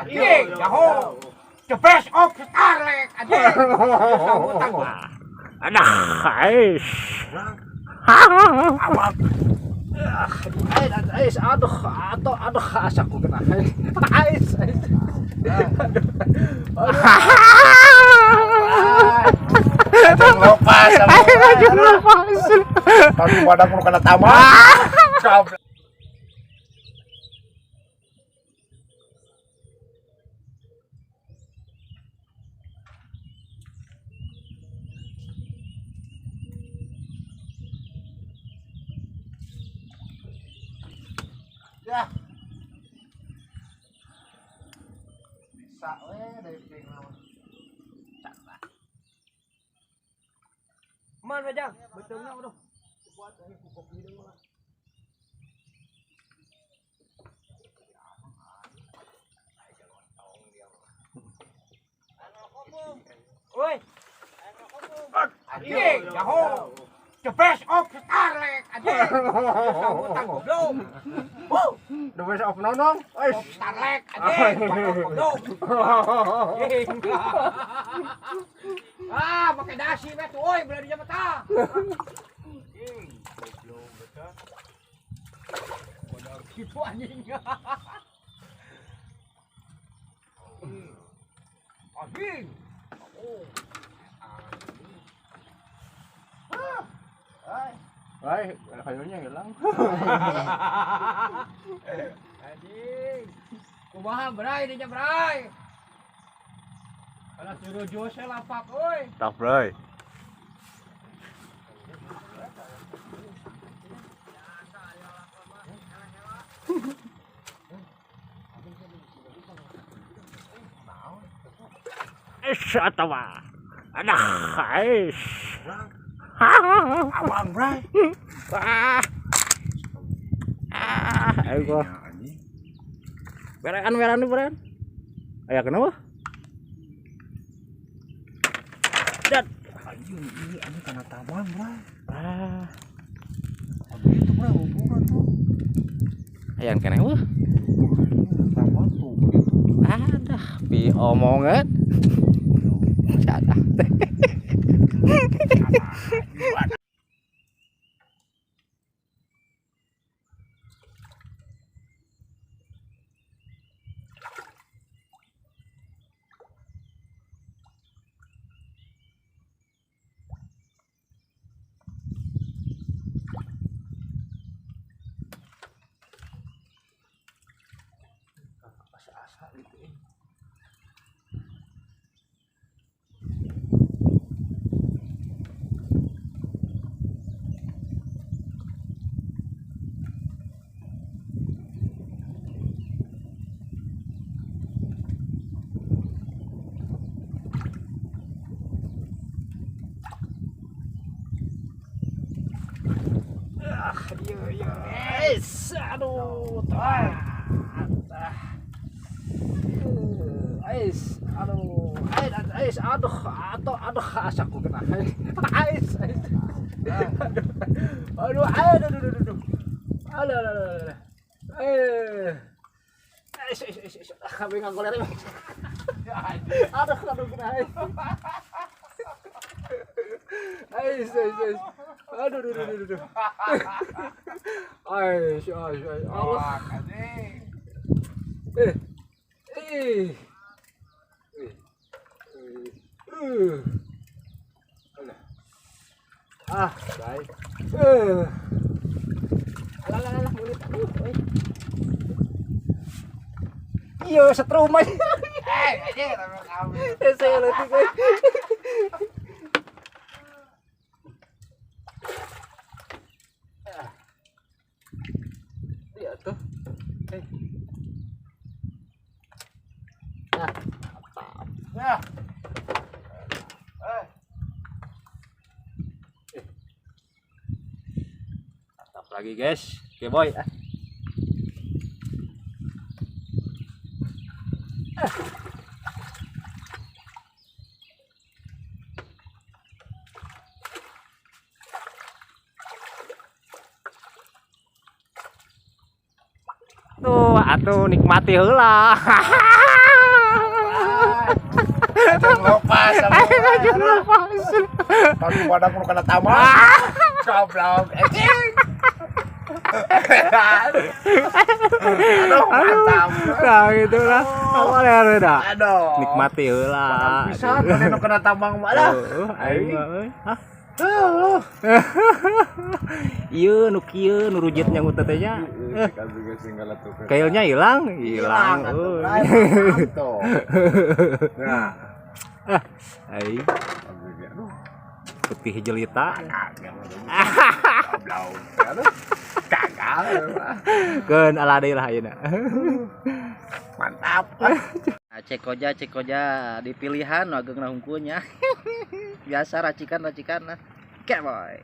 Anjing, jaho. The best of Starlek anjing. Sambutan gua. Aduh, ais. Abang. Ais, aduh, atau aduh, asaku kena. Ais, ais. Jangan lepas. Aduh, lepas. Tapi badak nu kana taman. Goblok. Ya. Bisa we diving mah. Man wajang, betulnya udah. Woi. Anjing, jaho. The best of Starlek anjing. Sambutan goblok. Wuh, The best of nonong. Ais. of Starlek anjing, goblok. Anjing. Ah, pakai dasi we tuh oi, belah di mata. Anjing, goblok betul. Bodoh gitu anjing. Anjing. Oh. Ay, kayunya hilang. Anjing. Kumaha bray dinya bray. Kalau suruh Jose lapak euy. Tak, bro. Ais atawa. Aduh, ais. Abang, bray. Ah. Ah, ayo gua. Berean, berean, berean. Aya kenapa? Dat. Anjing, ini anjing kana taman, bray. Ah, Begitu, bray, hubungan tuh. aya keneh wah. Taman tuh begitu. Adah, pi omongan. Cadah teh. Asa-asa gitu eh. Ais, aduh, ah. Ais, aduh, ais, ais, aduh, atau aduh, asaku kena. Ais, ais. Aduh, aduh, aduh, aduh, aduh. Aduh, aduh, aduh, aduh. Eh. Ais, ais, ais, ais. Ah, kami ngagoler. Aduh, aduh, kena. Ais, ais, ais. Aduh, aduh, aduh, aduh, aduh. Ais, ais, ais. Allah. Anjing. Eh. Eh. Eh. Eh. Alah. Ah, baik. Eh. Alah, alah, alah, mulut. Aduh, eh. Iya, setrum aja. Eh, anjing, kamu. Saya letih, guys. Iya tuh. Eh. Nah, mantap. Ya. Eh. Mantap lagi, guys. Oke, boy. Ah. Tuh, atuh nikmati heula. Anjing lepas. Anjing lepas. Kaki badak nu kana tambang. Goblok. Anjing. Aduh, mantap. Nah, gitu lah. Awalnya dah. Aduh. Nikmati heula. Bisa mana nu kena tambang mah lah. Heeh, aing mah euy. Hah? Ieu nu kieu nu rujit nyangut teh nya. Kailnya hilang, hilang. Hilang Euy. atuh. Nah, Aing aduh, putih jelita. Kagak. Goblok. Aduh. Gagal. Keun ala deui lah ayeuna. Mantap. Cek koja, cek koja di pilihan wageungna hungkulnya. Biasa racikan racikan lah. Oke, boy.